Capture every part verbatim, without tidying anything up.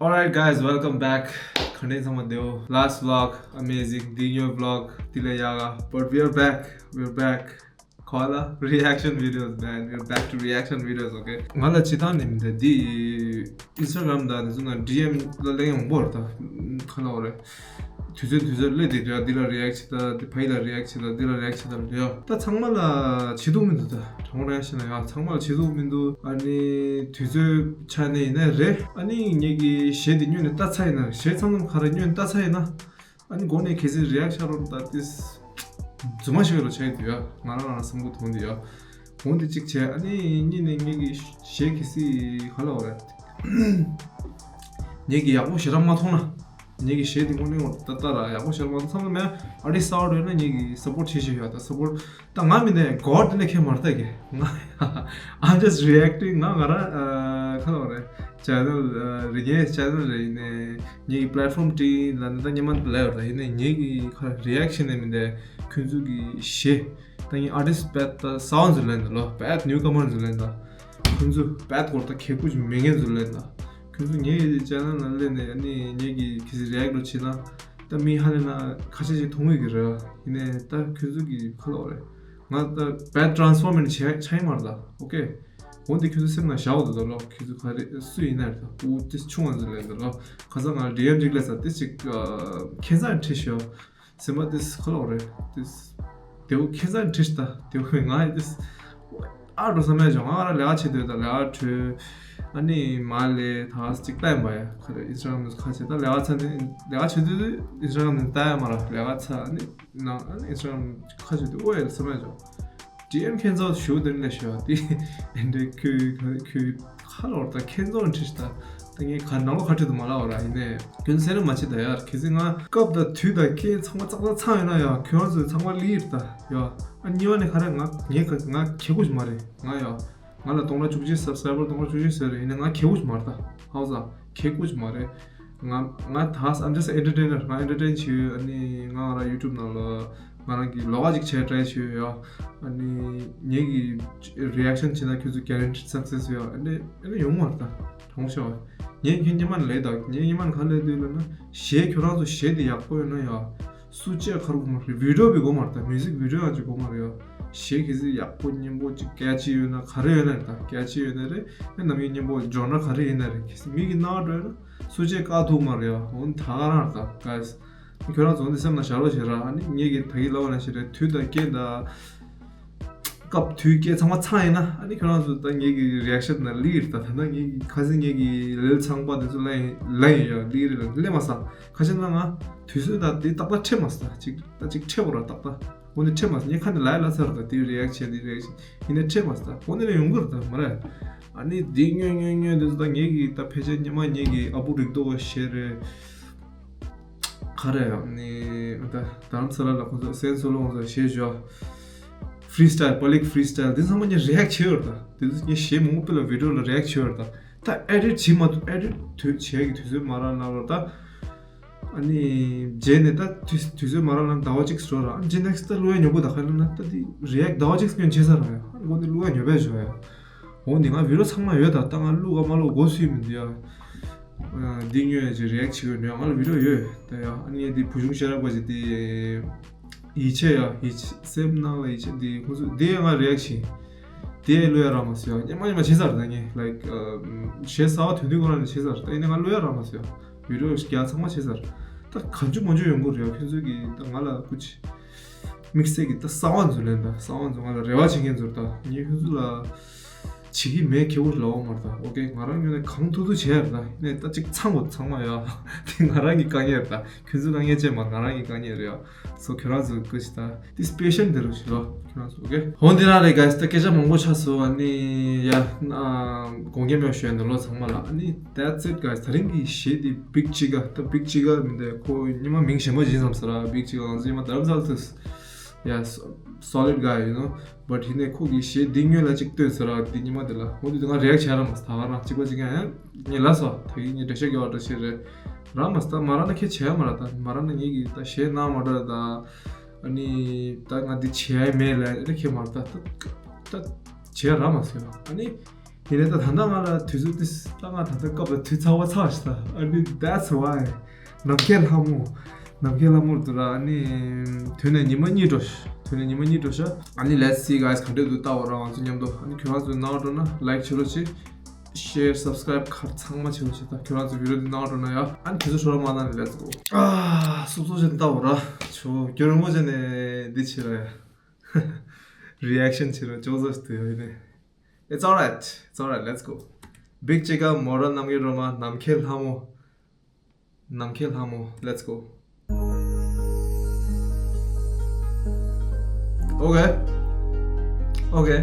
Alright guys, welcome back. ག་འདྲ་ཚང་མ་བདེ་པོ། Last vlog, amazing. འདི་ཉོ་vlog འདི་ལས་ཡག་ག But we are back, we are back. ག་ལ་reaction videos, man. We are back to reaction videos, okay? ང་ལ་ཅི་ཐང་ནི་མི་འདུག་འདི་Instagram དང་འདི་ཚོ་ན་ཌི་ཨེམ་ལ་གླེང་ཡོང་བོར་ད་ག་ལ་འོ་རེད། དུས་ཚོད་དུས་ཚོད་སླེབས་དེ་འདྲ་འདི་ལ་react བྱེད་ད་འདི་ཕ་ཡི་ལ་react བྱེད་ད་འདི་ལ་react བྱེད་ད་འདི་ཡ་ད་ཚང་མ་ལ་བྱེད་ཐུབ་མི་འདུག་ད་དྲང་པོ་རང་བཤད་ན་ཡ་ཚང་མ་ལ་བྱེད་ཐུབ་མི་འདུག་ཨ་ནི་དུས་ཚོད་ཆ་ནས་ཡིན་ན་རེད། ཨ་ནི་ངེད་ཀྱི་གཞས་འདི་སྔོན་ནས་ལྟ་ཚར་ཡིན་ན་གཞས་ཚང་ཚང་ག་རེ་སྔོན་ནས་ལྟ་ཚར་ཡིན་ན། ཨ་ནི་འགོ་ནས་གལ་སྲིད་react བྱ་རོགས་ད་ཏིས་རྫུན་མ་ཤོད་རོགས་བྱས་འདུག་ཡ། ང་རང་རང་བསམ་གོ་དོན་འདི་ཡ། འོང་འདི་གཅིག་བྱས་ཨ་ནི་གཉིས་ནས་ངེད་ཀྱི་གཞས་གལ་སྲིད་ག་ལ་འོ་རེད། ངེད་ཀྱི་ཡག་པོ་ཞེ་དྲག་མ་མཐོང་ན། ངེད་ཀྱི་གཞས་འདི་དངོས་གནས་འོ་ད་ལྟ་ར་ཡག་པོ་ཞེ་དྲག་མ་མཐོང་བསམ་བློ་མེད་ཨ་ཏིས་གསར་པ་འདྲ་ཡོད་ན་ངེད་ཀྱི་support བྱེད་ཤེས་ཡོད་ད་support ད་ང་མི་འདི་གོ་དེ་ནས་ཁྱེད་མར་ལྟ་གི་ང་I'm just reacting ང་ང་རང་ཁ་ལོ་རེད། channel རི་ཉའི་channel རེད་ཡིན་ནའི་ངེད་ཀྱི་platform དེ་ལ་ནི་ད་ཉི་མ་ལ་ཡོད་རེད་ཡིན་ནའི་ངེད་ཀྱི་ཁ་reaction ནས་མི་འདི་ཁྱོད་ཚོ་གི་གཞས་ད་ངའི་artist དཔེ་ད་གསར་པ་ཚོ་ལེན་འདུག་ལོ། དཔེ་newcomer ཚོ་ལེན་ད་ཁྱོད་ཚོ་དཔེ་སྐོར་ད་ཁེ་ཁུ་ཅིག་མེད་མཁན་ཚོ་ལེན་ད་ཁྱོད་ཚོ་ངའི་channel ལ་སླེབས་ནས་ཨ་ནི་ངེད་ཀྱི་གི་react རོ་བྱེད་ན་ད་མི་ཧ་ལས་ན་ཁ་ཤས་ཅིག་མཐོང་གི་གི་རེད་ཡིན་ནའི་ད་ཁྱོད་ཚོ་གི་ཁ་ལོ་རེད། ང་ད་bad transform ནི་བྱས་ཆ་ཡིན་མ་རེད་ད་okay། འོན་ཏེ་ཁྱོད་ཚོ་སེམས་ནང་བཞག་འོ་དོ་ལོ། ཁྱོད་ཚོ་ག་རེ་སུ་ཡིན་ན་རེད་ད་ཨུ་ཏིས་ཆུང་བ་ཚོ་ལེན་འདུག་ལོ། ཁ་སང་ང་ལ་ཌི་ཨེམ་ཅིག་སླེབས་ས་ཏིས་ཅིག་ཁྱེད་ཚང་ཁྲིད་ཤོག་སེམས་པ་ཏིས་ཁ་ལོག་རེད་ཏིས། དེའུ་ཁྱེད་ཚང་ཁྲིད་ད་དེའུ་ང་ཡི་ཏིས་ཨ་འགྲོ་ས་མེད་བྱུང་། ང་རང་ལས་ཀ་བྱེད་དུས་ད་ལས་ཀ་གྲོལ་ཨ་ནི་མ་ལས་ད་ཅིག་ལྟ་ཡིན་པ་ཡ་ཁ་རེ་ཨིན་སི་ཊ་གྷ་རམ་ཁ་བྱེད་ད་ལས་ཀ་ཚ་ནི་ལས་ཀ་བྱེད་དུས་ཨིན་སི་ཊ་གྷ་རམ་ནི་ལྟ་ཡ་མ་ར་ལས་ཀ་ཚ་ཨ་ནི་ནང་ཨ་ནི་ཨིན་སི་ཊ་གྷ་རམ་ཁ་བྱེད་དུས་ཨོ་ཡ་ས་མེད་བྱུང་། ཌི་ཨེམ་ཁྱེད་ཚོ་ཞུ་དེ་ནས་ཞུ་དེ་ཨེ་འདྲའི་ཁུ་ཁུ་ཁ་ལོར་ད་ཁྱེད་ཚོ་ཁྲིད་ད་ད་ངས་ག་ནང་ལོ་ཁ་ཁྲིད་དུ་མ་ལ་བ་ར་ཡིན་ནས་ཁྱོད་ཚོ་སེམས་ནང་མ་བྱེད་ད་ཡར་ཁྱེད་ཚོ་ང་སྐབས་ད་དུས་ད་ཁྱེད་ཚང་མ་ཙག་ཙག་ཚང་ཡོད་ན་ཡ་ཁྱོད་རང་ཚོ་ཚང་མ་ལི་ཡིར་ད་ཡ་ཨ་གཉིས་པ་ནས་ག་རེ་ང་ངས་ག་ང་ཁེ་གུ་ཞིག་མ་རེད་ང་ཡ་ང་ལ་སྟོང་ཕྲག་བཅུ་གཅིག་སབ་སི་ཀ་རའི་བར་སྟོང་ཕྲག་བཅུ་གཅིག་ཟེར་རེད་ཡིན་ན་ང་ཁེ་གུ་ཞིག་མ་རེད་ད་ཧའོ་ས་ཁེ་གུ་ཞིག་མ་རེད། ང་ང་ད་I'm just an entertainer ང་ཨེན་ཊར་ཊེན་བྱེད་ཡོད། ཨ་ནི་ང་ང་རང་ཡུ་ཊུབ་ནང་ལ་ང་རང་གི་ལོ་ག་ཅིག་བྱས་ཊ་རའི་བྱེད་ཡོད་ཡ། ཨ་ནི་ངེད་ཀྱི་རི་ཨེག་ཤན་བྱེད་ན་ཁྱོད་ཚོ་guaranteed success ཡོད་ཨ་ནི་ཨ་ནི་ཡོང་མ་རེད་ད་དྲང་པོ་བཤད་པ། ངས་ཁྱོད་ཉི་མ་ནས་ལས་ད་ངས་ཉི་མ་ནས་ག་ལས་དུས་ལབ་ན་གཞས་ཁྱོད་རང་ཚོ་གཞས་དེ་ཡག་པོ་ཡོད་ན་ཡ་སུ་ཅེ་ཁར་གོ་མ་རེད། བི་ཌི་ཡོ་བི་གོ་མ་རེད་ད་མིའུ་ཟིག་བི་ཌི་ཡོ་ཡང་ཅིག་གོ་མ་རེད་ཡ། གཞས་གལ་སྲིད་ཡག་པོ་སྙན་པོ་ཅིག་སྐད་ཅིག་ཡོད་ན་ག་རེ་ཡོད་ན་རེད་ད་སྐད་ཅིག་ཡོད་ན་རེད། ཨེ་ནམ་རྒྱུན་སྙན་པོ་ཇོན་ར་ག་རེ་ཡིན་ན་རེད་གལ་སྲིད་མི་གི་སྣང་བ་འགྲོ་ཡོད་ན། སུ་ཅེ་བཀག་ཐུབ་མ་རེད་ཡ། འོ་ད་ག་རང་ད་guys ཁྱོད་རང་ཚོ་འདི་སེམས་ནང་བཞག་རོགས་བྱེད་ར། ཨ་ནི་ངེད་ཀྱི་ད་གི་ལབ་པ་ནང་བཞིན་རེད་དུས་དང་རྐྱེན་དང་སྐབས་དུས་རྐྱེན་ཚང་མ་ཚང་ཡིན་ན་ཨ་ནི་ཁྱོད་རང་ཚོ་ད་ངེད་ཀྱི་རི་ཨེག་ཤན་ནང་ལི་ཡིར་ད་ད་ལྟ་ངེད་ཀྱི་ཁ་སང་ངེད་ཀྱི་ལེལ་ཚང་པ་འདི་ཚོ་ལ་ཡིན་ལ་ཡིན་ཡ་ལི་ཡིར་ལ་ལེ་མ་ས་ཁ་ཤས་ན་ང་དུས་ཚོད་ད་འདི་ཏག་ཏག་ཁྲེལ་མ་ས་ད་ཅིག་ད་ཅིག་ཁྲེལ་བོ་ར་ཏག་ཏག་འོ་ནི་ཁྲེལ་མ་ས་ངས་ཁ་ནས་ལ་ཡ་ལ་ཚར་ད་དེ་རི་ཨེག་ཤན་དེ་རི་ཨེག་ཤན་ཡིན་ནས་ཁྲེལ་མ་ས་ད་འོ་ནི་ལ་ཡོང་གི་ར་ད་མ་རེད། ཨ་ནི་འདི་ཉོས་ཉོས་ཉོས་འདི་ཚོ་ད་ངེད་ཀྱི་ད་ཕལ་ཆེར་ཉི་མ་ངེད་ཀྱི་ཨ་བུ་རིག་རྡོ་བ་ཤེས་རེད། ག་རེ་ཡང་ནི་ད་རྡ་རམ་ས་ལ་ལ་ཁོང་ཚོ་སན་སོ་ལོ་ཁོང་ཚོ་ཞེས་བྱོ། ཕི་རི་སི་ཊལ་པབ་ལིག་ཕི་རི་སི་ཊལ་འདི་ཚང་མ་ངས་རི་ཨེག་བྱེད་ཡོད་རེད་ད། འདི་ཚོ་ངས་གཞས་མང་པོ་སྤེལ་ལ་བི་ཌི་ཡོ་ལ་རི་ཨེག་བྱེད་ཡོད་རེད་ད། ད་ཨེ་ཌིཊ་བྱེད་མ་ཐུབ་ཨེ་ཌིཊ་དུས་བྱས་ཀྱི་དུས་ཚོད་མ་རག་ན་རོ་ད། ཨ་ནི་རྗེས་ནས་ད་དུས་དུས་ཚོད་མ་རག་ན་ཟླ་བ་གཅིག་འགྲོ་ར་ཨ་ནི་རྗེས་ནེག་སི་ཊི་ད་གླུ་ཡ་ཉོ་པོ་ད་ཁ་ལ་ན་ད་འདི་རི་ཨེག་ཟླ་བ་གཅིག་སྔོན་བྱེད་ས་ར་ཡ་ཨ་ནི་ཁོ་འདི་གླུ་ཡ་ཉོ་པས་བྱོ་ཡ། འོ་འདི་ང་བི་ཌི་ཡོ་ཚང་མ་ཡོད་ད། ད་ང་གླུ་ག་མ་གླུ་གོ་སུས་མི་འདུག་ཡ། འདི་ཉོས་ཡ་ཅིག་རི་ཨེག་བྱེད་དགོས་ནོ་ང་ལ་བི་ཌི་ཡོ་ཡོད་ད་ཡ། ཨ་ནི་འདི་བུ་ཆུང་ཤེས་རབ་པ་ཅིག་འདི་ཡིད་ཆེས་ཡ་ཡིད་ཆེས་སེམས་ནང་ལ་ཡིད་ཆེས་འདི་ཁོ་ཚོ་འདི་ཡ་ང་རི་ཨེག་བྱེད། འདི་ཡ་གླུ་ཡ་རག་མ་སོང་ཡ། ཉི་མ་ཉི་མ་བྱེད་ཚར་ད་ངས་ལའིཀ་གཞས་གསར་བ་ཐོན་དུས་ཁོ་རང་ནས་བྱེད་ཚར་ད་ཡིན་ན་ང་གླུ་ཡ་རག་མ་སོང་ཡ། བི་ཌི་ཡོ་རྒྱ་ཚང་མ་བྱེད་ཚར། ད་གང་བྱུང་མང་བྱུང་ཡོང་གི་རེད་ཡ། ཁྱོད་ཚོ་གིས་ད་ང་ལ་སྐུ་ཅི་དམིགས་བསལ་གྱི་ད་གསར་བ་ཚོ་ལེན་ད་གསར་བ་ཚོ་ང་ལ་རེ་བ་བྱེད་མཁན་ཚོར་ད་ངས་ཁྱོད་ཚོ་ལ་བྱེད་ཀྱི་མེད་ཁེ་བོ་ལབ་པ་མ་རེད་ད། ཨོ་ཀེ་ང་རང་ངོས་ནས་གང་ཐུབ་ཐུབ་བྱས་ཡ་རེད་ད། ཡིན་ནའི་ད་ཅིག་ཚང་དགོས་ཚང་མ་ཡ། དེ་ང་རང་གི་དཀའ་ངལ་རེད་ད། ཁྱོད་ཚོའི་དཀའ་ངལ་ཅིག་མ་ང་རང་གི་དཀའ་ངལ་རེད་ཡ། སོ་ཁྱོད་རང་ཚོ་སྐུ་ཞིག་ད་དེ་སི་པེ་ཤལ་འདི་རུ་ཞིག་ལོ་ཁྱོད་རང་ཚོ་ཨོ་ཀེ། འོ་འདི་རང་རེད་གཱས། ད་སྐད་ཆ་མང་པོ་ཆགས་སོང་། ཨ་ནི་ཡ་དགོངས་འགལ་མེད་ཞུ་ཡ་འདི་ལོ་ཚང་མ་ལ། ཨ་ནི་that's it guys། ད་རིང་གི་གཞས་འདི་བིག་ཅི་ག་ད་བིག་ཅི་ག་མི་འདུག་ཁོ་ཉི་མ་མིང་གཞན་པ་ཅིག་བསམ་ས་ར། བིག་ཅི་ག་ང་ཚོ་ཉི་མ་དྷ་རམ་ས་ལ་ཐུག་ཡ་solid guy you know། But ཡིན་ནའི་ཁོ་གི་གཞས་འདི་སྔོན་ལ་ཅིག་བཏོན་ཟེར་ར། འདི་ཉི་མ་འདི་ལ་འོ་འདི་ང་རེག་བྱས་ར་མ་ས། ད་ག་རང་གཅིག་པ་གཅིག་ཡང་ངས་ལ་སོ་ད་གི་ངས་འགྲེལ་བཤད་རྒྱག་པ་འདྲ་ཞིག་རེད་ར་མ་ས། ད་མ་ར་ན་ཁྱེད་བྱས་མ་ར། ད་མ་ར་ན་ངེད་ཀྱི་ད་གཞས་ནང་མ་འདྲ་ད་ཨ་ནི་ད་ང་འདི་བྱས་མེད་ལ་ཨ་ནི་ཁྱེད་མ་ར་ད་ད་ད་བྱས་ར་མ་ས་ཨ་ནི། ཡིན་ནའི་ད་ད་ལྟ་ང་ལ་དུས་ཚོད་ཏིས་ད་ང་ད་ལྟ་སྐབས་ལ་དུས་ཚ་བ་ཚ་ཞིག་ད། ཨ་ནི་that's why། ནམ་མཁའི་ལྷ་མོ། ནམ་མཁའི་ལྷ་མོ་དུ་ར། ཨ་ནི་དུས་ནས་ཉི་མ་གཉིས་འགྲོ་ཤག་དུས་ནས་ཉི་མ་གཉིས་འགྲོ་ཤག་ཨ་ནི་let's see guys། ག་འདྲས་འདུག་ལྟ་བ་ར། ང་ཚོ་མཉམ་དུ། ཨ་ནི་ཁྱོད་རང་ཚོ་ནང་འགྲོ་ན་like་བྱེད་རོགས་བྱེད། share subscribe་གར་ཚང་མ་བྱེད་རོགས་བྱེད། ད་ཁྱོད་རང་ཚོ་video་འདི་ནང་འགྲོ་ན་ཡ། ཨ་ནི་དུས་ཚོད་འཕྲོ་བརླག་མ་གནང་ནས་let's go། ཨ་སོབ་སོབ་བྱས་ནས་ལྟ་བ་ར། ཆོ་རྒྱུ་རིང་པོ་བྱས་ནས་འདི་བྱེད་ར་ཡ། reaction་བྱེད་ར་ཅོག་ཙམ་ཞིག་ཏུ་ཡ་ཡིན་ནས། It's alright, it's alright, let's go. Big Chica, མོ་རང་རྣམ་རྒྱལ་སྒྲོལ་མ། ནམ་མཁའི་ལྷ་མོ། ནམ་མཁའི་ལྷ་མོ། Let's go. Okay. Okay.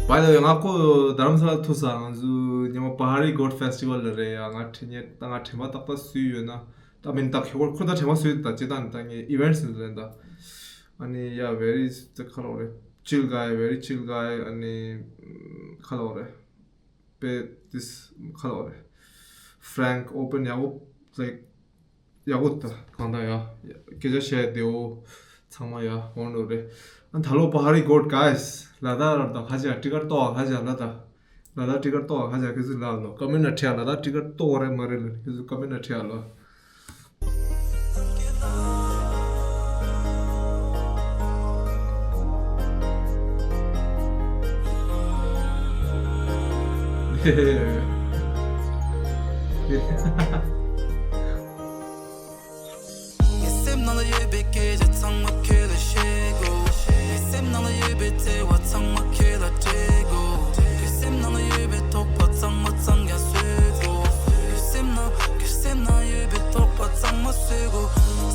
By the way, ང་ཁོ་རྡ་རམ་ས་ལ་ཐུག་ས། ང་ཚོ་ཉི་མ་Pahari Goat Festival་ལ་རེད་ཡ། ང་དྲན་ཡས་ད་ང་དྲན་པ་ཏག་ཏག་སུས་ཡོད་ན། ད་མིན་ད་ཁྱོད་ཁོ་ད་དྲན་པ་སུས་ད་ཅི་ད་ནི་ད་ངའི་events་ནི་ད་ད། ཨ་ནི་yeah, very the ཁ་ལོ་རེད། Chill guy, very chill guy. ཨ་ནི་ཁ་ལོ་རེད། པེ་this ཁ་ལོ་རེད། Frank, open, ཡག་པོ། Like ཡག་པོ་ད་གང་ད་ཡ། སྐད་ཆ་བཤད་བདེ་བོ། ཚང་མ་ཡ་འོང་འགྲོ་རེད། ཨ་ད་ལོ་Pahari Goat guys། ལ་དྭགས་ར་ད་ཁ་ཅིག་ཊི་ཀཊ་ཏོག་ཁ་ཅིག་ལ་ད། ལ་དྭགས་ཊི་ཀཊ་ཏོག་ཁ་ཅིག་ཁྱེད་ཚོ་ལ་ལོ་ཀོ་མེན་ཊ་ཁྲིད་ལ་དྭགས་ཊི་ཀཊ་ཏོག་རེད་མ་རེད་ལ་ཁྱེད་ཚོ་ཀོ་མེན་ཊ་ཁྲིད་ལོ། ངའི་སེམས་ནང་ལ་ཡོད་པའི་སྐད་ཆ་ཚང་མ་ཁྱོད་ལ་བཤད་དགོས། ངའི་སེམས་ནང་ལ་ཡོད་པའི་བརྩེ་བ་ཚང་མ་ཁྱོད་ལ་སྤྲད་དགོས། ངའི་སེམས་ནང་ལ་ཡོད་པའི་དོགས་པ་ཚང་མ་གཙང་ཡང་བཟོས་དགོས། ངའི་སེམས་ནང་ངའི་སེམས་ནང་ཡོད་པའི་དོགས་པ་ཚང་མ་བཟོས་དགོས།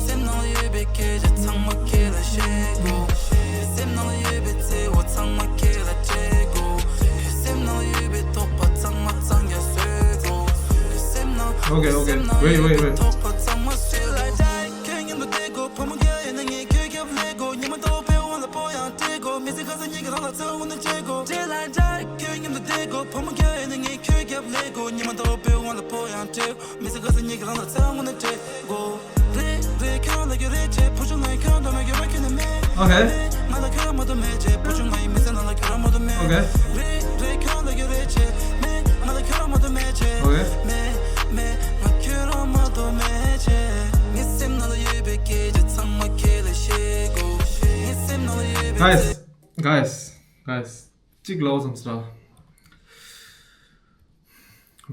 སེམས་ནང་ལ་ཡོད་པའི་སྐད་ཆ་ཚང་མ་ཁྱོད་ལ་བཤད་དགོས། ངའི་སེམས་ནང་ལ་ཡོད་པའི་བརྩེ་བ་ཚང་མ་ཁྱོད་ལ་སྤྲད་དགོས། ངའི་སེམས་ནང་ལ་ཡོད་པའི་དོགས་པ་ཚང་མ་གཙང་ཡང་བཟོས་དགོས། ངའི་སེམས་ནང་Okay, okay. Wait, wait, wait. དོགས་པ་ཚང་མ་བཟོས་ལ་ཁྱོད་མཉམ་དུ་བསྡད་དགོས། ཕོ་མོ་རྒྱ་ཡིན་ན་ངས་ཁྱོད་རྒྱབ་ལས་དགོས། ཉི་མ་ལྟ་བུ་དཔེ་འོང་ལ་སྤོ་ཡང་སྤྲད་དགོས། མི་ཚེ་ག་ས་ཉིད་ཀྱི་རང་ལ་ཚེ་འོང་ན་སྤྲད་དགོས། སྤྲད་ལ་འདྲ་ཁྱོད་མཉམ་དུ་བསྡད་དགོས། ཕོ་མོ་རྒྱ་ཡིན་ན་ངས་ཁྱོད་རྒྱབ་ལས་དགོས། ཉི་མ་ལྟ་བུ་དཔེ་འོང་ལ་སྤོ་ཡང་སྤྲད་དགོས། མི་ཚེ་ག་ས་ཉིད་ཀྱི་རང་ལ་ཚེ་འོང་ན་སྤྲད་དགོས། རེད་རེད་ཁྱོད་ལ་རྒྱུ་རེད་བྱས། བུ་ཆུང་ང་ཡི་ཁྱོད་འདོད་མེད་འགྱུར་བ་ཁྱོད་ནི་མེད། Okay. ང་ལ་ཁྱོད་མ་གཏོགས་མེད་བྱས། བུ་ཆུང་ང་ཡི་མི་ཚེ་ནང་ལ་ཁྱོད་རང་མ་གཏོགས་མེད། Okay. རེད་རེད་ཁྱོད་ལ་རྒྱུ་རེད་བྱས། མེད་ང་ལ་ཁྱོད་རང་མ་གཏོགས་མེད་བྱས། Okay. མེད་མེད་ང་ཁྱོད་རང་མ་གཏོགས་མེད་བྱས། ངའི་སེམས་ནང་ལ་ཡོད་པའི་སྐད་ཆ་ཚང་མ་ཁྱེད་ལ་བཤད་དགོས། ངའི་སེམས་ནང་ལ་ཡོད་པའི། Guys, guys, guys. གཅིག་ལབ་བསམ་སོང་།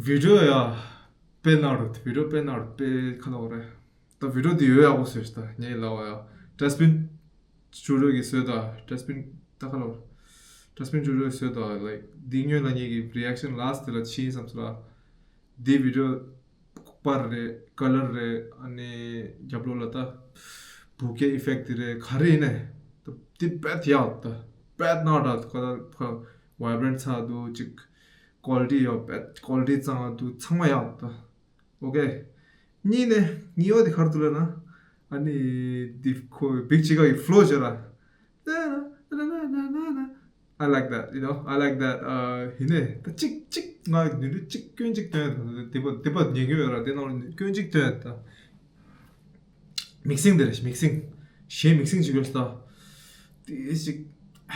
བི་ཌི་ཡོ་ཡ། དཔེ་ནག་རུ། བི་ཌི་ཡོ་དཔེ་ནག་རུ། དཔེ་ཁ་ལོ་རེད། ད་བི་ཌི་ཡོ་འདི་ཡོད་ཡག་པོ་བཟོས་ཤག་ད་ངས་ལབ་པ་ཡ། ཌསྟ་བིན་ཅུ་རོ་གིས་བཟོས་ད། ཌསྟ་བིན་ད་ཁ་ལོ། ཌསྟ་བིན་ཅུ་རོ་གིས་བཟོས་ད། Like འདི་སྔོན་ལ་ངེད་ཀྱི་རི་ཨེག་ཤན་ལ་སི་ཊི་དེ་ལ་ཕྱིན་བསམ་སོང་ལ། འདི་བི་ཌི་ཡོ་པར་རེད། ཀ་ལར་རེད། ཨ་ནི་རྒྱབ་ལོགས་ལ་ད་བུ་ཀེ་ཨི་ཕེག་ཊི་དེ་རེད། ག་རེ་ཡིན་ནའི་ད་འདི་དཔེ་ཡག་ད། དཔེ་ནག་ད། ཁ་ད་ཁ་ཝའི་བྷི་རེན་ཊི་ཚ་འདུག་ཅིག་ཀོ་ལི་ཊི་ཡོད་པ། ཀོ་ལི་ཊི་གཙང་མ་འདུག་ཚང་མ་ཡག་ད། ཨོ་ཀེ། གཉིས་ནས་གཉིས་པ་དེ་ག་རེ་འདུག་ལབ་ན། ཨ་ནི་འདི་ཁོ་བིག་ཅི་ཀ་གི་ཕ་ལོ་བྱས་ར། I like that, you know, I like that. ཨ་ཡིན་ནའི་ད་གཅིག་གཅིག་ང་ནི་འདི་གཅིག་སྐྱོན་གཅིག་སྟོན་ད། དེ་པ་དེ་པ་ཉན་གྱི་ཡོད་ར། དེ་ནང་ལ་སྐྱོན་གཅིག་སྟོན་ད། མིག་སིང་དེ་རེད། མིག་སིང་། གཞན་མིག་སིང་ཅིག་ཡོད་ས། དེ་ཞིག་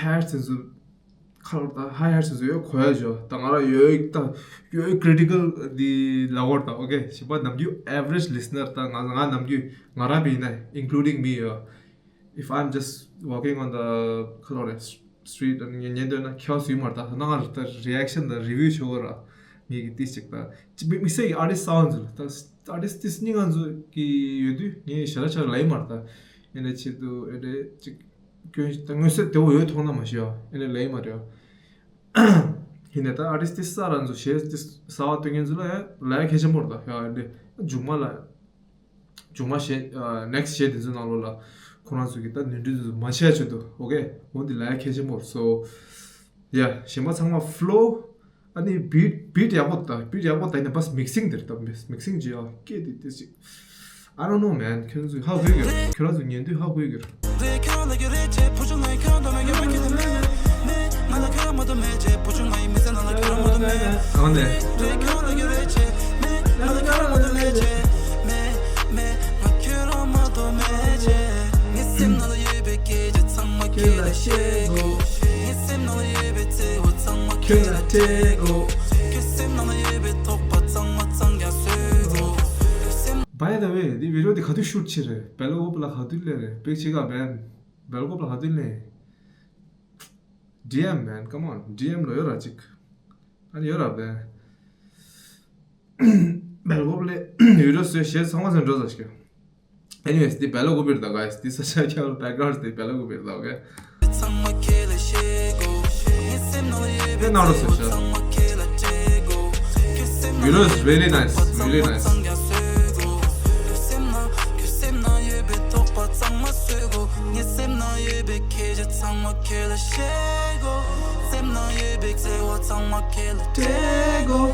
ཧེར་དེ་ཚོ་ཁ་ལོར་ད་ཧ་ཧེར་དེ་ཚོ་ཡོད་གོ་ཡ་ཇོ། ད་ང་རང་ཡོད་ད་ཡོད་ཀི་རི་ཊི་ཀལ་དེ་ལ་གོར་ད། ཨོ་ཀེ། གཞན་པ་ནམ་རྒྱུན་ཨེ་ཝ་རེཇ་ལི་སི་ནར་ད་ང་ང་ནམ་རྒྱུན་ང་རང་བས་ན་including me ཡོད། If I'm just walking on the ཁ་ལོར་རེད། སི་ཊི་རི་ཊི་ཉན་ཉན་འདོད་ན་ཁྱེད་སུས་མར་ད་ན་ང་ད་རི་ཨེག་ཤན་དང་རི་ཝིའུ་ཞུ་གོ་ར། ངེད་ཀྱི་ཏིས་ཅིག་ད་ཅི་མི་མི་སེ་ཨར་ཊིསི་སའུན་ཌི་ལ་ད་ཨར་ཊིསི་ཏིས་གཉིས་ང་ཚོ་གི་ཡོད་དུས་ངས་ཞེ་དྲག་ཆ་ལ་ཡིན་མར་ད། ཨེ་འདྲ་ཆེད་དུ་ཨེ་འདྲ་ཅིག་སྐྱོན་ད་མངོན་གསལ་དེ་བོ་ཡོད་མཐོང་ན་མ་ཤེས་ཨ། ཨེ་འདྲ་ལ་ཡིན་མ་རེད་ཨ། ཡིན་ནའི་ད་ཨར་ཊིསི་ཏིས་ས་རང་ཚོ་གཞས་ཏིས་གསར་པ་སྟོན་མཁན་ཚོ་ལ་ཡ་ལ་ཡ་གལ་ཆེན་པོ་རེད་ད། ཡ་ཨེ་འདྲ་མཇུག་མ་ལ་ཡ། མཇུག་མ་གཞས་ཨ་ནེག་སི་གཞས་དེ་ཚོའི་ནང་ལོགས་ལ་ཁོ་རང་ཚོ་གི་ད་ནོར་འཁྲུལ་དེ་ཚོ་མ་བྱས་ཆེད་དུ། ཨོ་ཀེ། འོ་འདི་ལ་ཡ་གལ་ཆེན་པོ་རེད། སོ་ཡ་གཞན་པ་ཚང་མ་ཕ་ལོ། ཨ་ནི་བིཊ་བིཊ་ཡག་པོ་ད། བིཊ་ཡག་པོ་ད་ཡིན་ན་བས་མིག་སིང་དེ་རེད་ད། མིག་སིང་ཅི་ཡ་སྐད་དེ་དེ་ཅིག I don't know, man. ཁྱོད་ཚོས་ཧ་གོ་གི་རེད། ཁྱོད་རང་ཚོ་ཉན་དུས་ཧ་གོ་གི་རེད། ཨ་ནི། ཤེས་དགོས། ངའི་སེམས་ནང་ཡོད་པའི་བརྩེ་བ་ཚང་མ་ཁྱོད་ལ་སྤྲད་དགོས། ཁྱོད་སེམས་ནང་ཡོད་པའི་དོགས་པ་ཚང་མ་ཚང་རྒྱ་བཟོས་དགོས། By the way, འདི་བི་ཌིའོ་འདི་ག་དུས་ཤུཊ་བྱེད་རེད། སྦེལ་ཀོབ་ལ་ག་དུས་སླེབས་རེད། པེག་ཅིག་ག་བན། སྦེལ་ཀོབ་ལ་ག་དུས་སླེབས། ཌི་ཨེམ་man, come on, ཌི་ཨེམ་ལ་ཡོད་ར་ཅིག་ཨ་ནི་ཡོད་ར་བན། སྦེལ་ཀོབ་ལ་བི་ཌིའོ་བཟོས་གཞས་ཚང་མ་ཚང་འགྲོ་ཚར་ཤག Anyways, འདི་སྦེལ་ཀོབ་རེད་ད་guys. འདི་ས་ཆ་ཁྱབ་background འདི་སྦེལ་ཀོབ་རེད་ད། Okay. ཚང་མ་ཁྱེད་ལ་ཤེས་དགོས། ངའི་སེམས་ནང་ཡོད་པའི་ན་རོ་སེ་ཚང་མ་ཁྱེད་ལ་སྤྲད་དགོས། You know, it's really nice, really nice. ཁྱོད་སེམས་ནང་ཡོད་པའི་དོགས་པ་ཚང་མ་བཟོས་དགོས། ངའི་སེམས་ནང་ཡོད་པའི་ཁྱེད་ཚང་མ་ཁྱེད་ལ་ཤེས་དགོས། སེམས་ནང་ཡོད་པའི་བརྩེ་བ་ཚང་མ་ཁྱེད་ལ་སྤྲད་དགོས།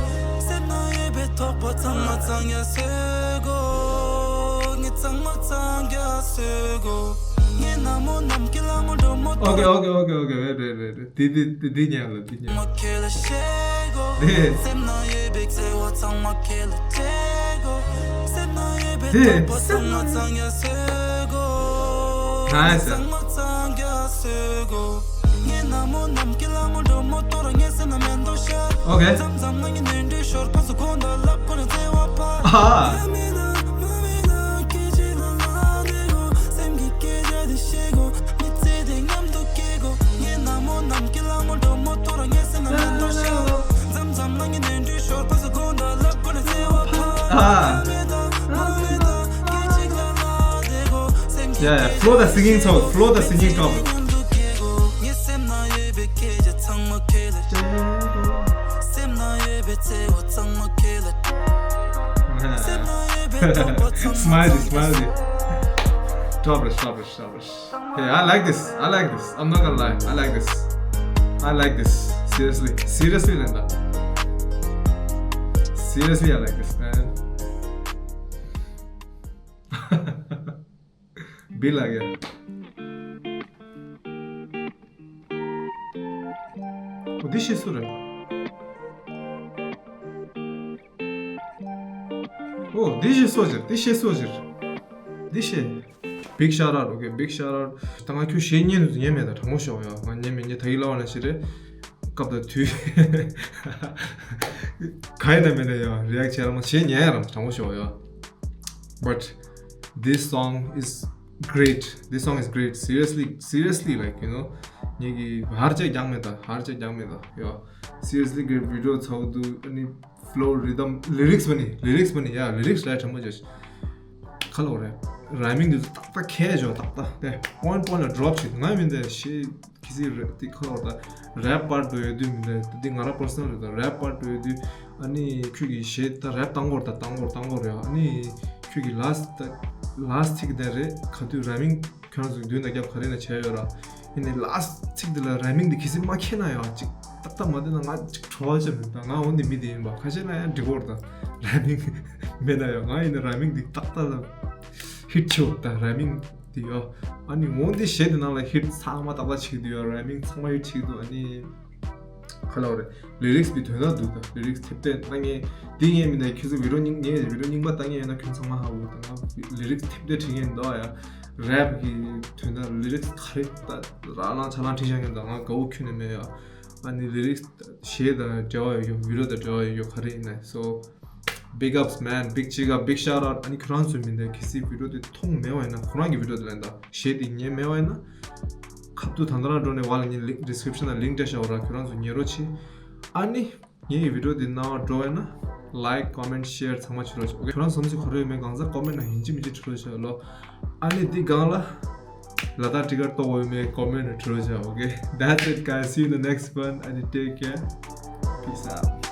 སེམས་ནང་ཡོད་པའི་དོགས་པ་ཚང་མ་ཚང་རྒྱ་བཟོས་དགོས། ངའི་ཚང་མ་ཚང་རྒྱ་བཟོས་དགོས། ངའི་ནག་མོ་ནམ་མཁའི་ལྷ་མོ་འགྲོ་མོ། Okay, okay, okay, okay. རེད་རེད་རེད་རེད། འདི་འདི་འདི་འདི་ཉན་ལ་འདི་ཉན། ཁྱེད་ལ་ཤེས་དགོས། འདི། སེམས་ནང་ཡོད་པའི་བརྩེ་བ་ཚང་མ་ཁྱེད་ལ་སྤྲད་དགོས། སེམས་ནང་ཡོད་པའི་དོགས་པ་ཚང་མ་ཚང་རྒྱ་བཟོས་དགོས། Nice. ཚང་མ་ཚང་རྒྱ་བཟོས་དགོས། ངའི་ནག་མོ་ནམ་མཁའི་ལྷ་མོ་འགྲོ་མོ་ཐོ་ར་ངའི་སེམས་ནང་མེད་འདུག་ཤག Okay. མཚམས་མཚམས་ང་གཉིས་ནོར་འཁྲུལ་ཤོར་ཕ་སུ་དགོངས་དག་ལབ་དགོས་ན་བརྩེ་བ་ཕ། ཨ། ཡ་མེད་ན་མ་མེད་ན་སྐད་ཅིག་ལ་ལ་བསྡད་དགོས། སེམས་ཀྱི་སྐད་ཆ་དེ་བཤད་དགོས། མི་ཚེ་དེ་མཉམ་དུ་སྐྱེལ་དགོས། ངའི་ནག་མོ་ནམ་མཁའི་ལྷ་མོ་འགྲོ་མོ་ཐོ་ར་ངའི་སེམས་ནང་མེད་འདུག་ཤག་མཚམས་མཚམས་ང་གཉིས་ནོར་འཁྲུལ་ཤོར་ཕ་སུ་དགོངས་དག་ལབ་དགོས་ན་བརྩེ་བ་ཕ། ཨ། ཡ་མེད་ན་མ་མེད་ན་སྐད་ཅིག་ལ་ལ་བསྡད་དགོས། སེམས་ཀྱི Yeah, yeah. Flow the singing song. Flow the singing song. Smiley, smiley. Stop it, stop it, stop it. Hey, I like this. I like this. I'm not gonna lie. I like this. I like this. Seriously. Seriously, Linda. Seriously, I like this, man. བི་ལ་ག་འོ་འདི་ཤེས་སུ་རེད། འོ་འདི་ཤེས་སོ་ཅིར། འདི་ཤེས་སོ་ཅིར། འདི་ཤེས། Big shout out, okay, big shout out. ད་ང་ཁྱོད་གཞས་ཉན་ཉན་མེད་ད་དྲང་མོ་ཤོག་ཡ། ང་ཉན་མེད་ཉན་ད་ཡི་ལ་བ་ན་ཤི་རེད། སྐབས་དང་དུས་ག་ཡིན་ན་མེད་ན་ཡ་རི་ཨེག་བྱས་ལ་མ་གཞས་ཉན་ཡ་རམ་དྲང་མོ་ཤོག་ཡ། But this song is great. This song is great. Seriously, seriously, like, you know, ངེད་ཀྱི་ཧར་ཅེ་རྒྱང་མེད་ད། ཧར་ཅེ་རྒྱང་མེད་ད། ཡོ། Seriously great video. ཚའུ་དུ་ཨ་ནི་flow, rhythm, lyrics བ་ནི། lyrics བ་ནི། ཡ། lyrics ལ་དྲན་མོ་བྱས། ཁ་ལོ་རེད། rhyming དུ་ཏག་ཏག་ཁས་བྱོ་ཏག་ཏག་དེ་point point ལ་drop བྱེད། ང་མིན་ད་ཤེས། ཁི་སི་རེད་དེ་ཁ་ལོ་ད་rap part དུ་ཡོད་དུས་མིན་ད་དེ་ང་ར་personal རེད་ད། rap part དུ་ཡོད་དུས། ཨ་ནི་ཁྱོད་ཀྱི་གཞས་ད་rap བཏང་གོ་ར་ད་བཏང་གོ་ར་བཏང་གོ་ར་ཡ། ཨ་ནི་ཁྱོད་ཀྱི་last ད་last ཚིག་དེ་རེད། ག་དུས་rhyming ཁྱོད་རང་ཚོ་མདུན་ན་རྒྱབ་ག་རེ་ན་བྱས་ཡོད་ར། ཡིན་ནའི་last ཚིག་དེ་ལ་rhyming དེ་གི་སི་མ་ཁྱེར་ན་ཡང་ཅིག་ཏག་ཏག་མ་བསྡད་ན་ང་ཅིག་བྲོ་བ་ཅན་མིན་ད། ང་འོན་ཏེ་མི་དེ་ཡིན་པ་ཁ་ཤས་ལ་ཡང་འགྲིག་གོ་ར་ད། rhyming མེད་ན་ཡང་ང་ཡིན་ན་rhyming དེ་ཏག་ཏག་ལ་hit ཆེ་བ་ད་rhyming དེ་ཡོ། ཨ་ནི་འོན་ཏེ་གཞས་དེ་ནང་ལ་hit ཚང་མ་ཏག་ཏག་བྱེད་ཀྱི་འདུག་ཡ། rhyming ཚང་མ་hit བྱེད་ཀྱི་འདུག་ཨ་ནི། ག་ལབ་རེད། lyrics པའི་དོན་དག་འདུག་ད། lyrics ཐེབས་ཐེབས་ལྟ་ངས་འདི་ངས་མིན་ན་ཁྱོད་ཚོ་video རྙིང་ངས་video རྙིང་པ་ལྟ་ངས་ཡོད་ན་ཁྱོད་ཚང་མ་ཧ་གོ་ད། ང་lyrics ཐེབས་ཐེབས་བྲིས་ངས་འདུག་ཡ། rap གི་དོན་དག lyrics ག་རེ་ད་ར་ལང་ཆ་ལང་བྲིས་བཞག་ངས་ད་ང་དགའ་བོ་ཁྱོན་ནས་མེད་ཡ། ཨ་ནི་lyrics ཞེས་དང་འབྲེལ་བ་ཡོད་ཀྱོ། video དང་འབྲེལ་བ་ཡོད་ཀྱོ་ག་རེ་ཡིན་ན། so big ups man, big chig up, big shout out. ཨ་ནི་ཁྱོད་རང་ཚོའི་མིན་ད་གལ་སྲིད་video དེ་མཐོང་མེད་པ་ཡིན་ན་ཁོ་རང་གི་video དེ་ལེན་ད། གཞས་དེ་ཉན་མེད་པ་ཡིན་ན། ཁ་ཐུག་ད་ལྟ་རང་འགྲོ་ནས་བ་ལ་ངའི་link, description ལ་link སྤྲད་བཞག་ཡོད་ར། ཁྱོད་རང་ཚོ་ཉན་རོགས་བྱེད། ཨ་ནི་ངའི་video འདི་རྣ་བར་འགྲོ་བས་ན་like, comment, share ཚང་མ་བྱེད་རོགས་བྱེད། ཨོ་ཁེ། ཁྱོད་རང་ཚོ་ག་རེ་ཡོད་མེད་གང་ཟག་comment ནང་ཡིན་གཅིག་མིན་གཅིག་བྲིས་རོགས་བྱེད་ལོ། ཨ་ནི་འདི་སྒང་ལ་ལ་དྭགས་ཊི་ཀར་གཏོང་བ་ཡོད་མེད་comment ནང་བྲིས་རོགས་བྱེད། ཨོ་ཁེ། That's it, guys. See you in the next one. ཨ་ནི་take care. Peace out.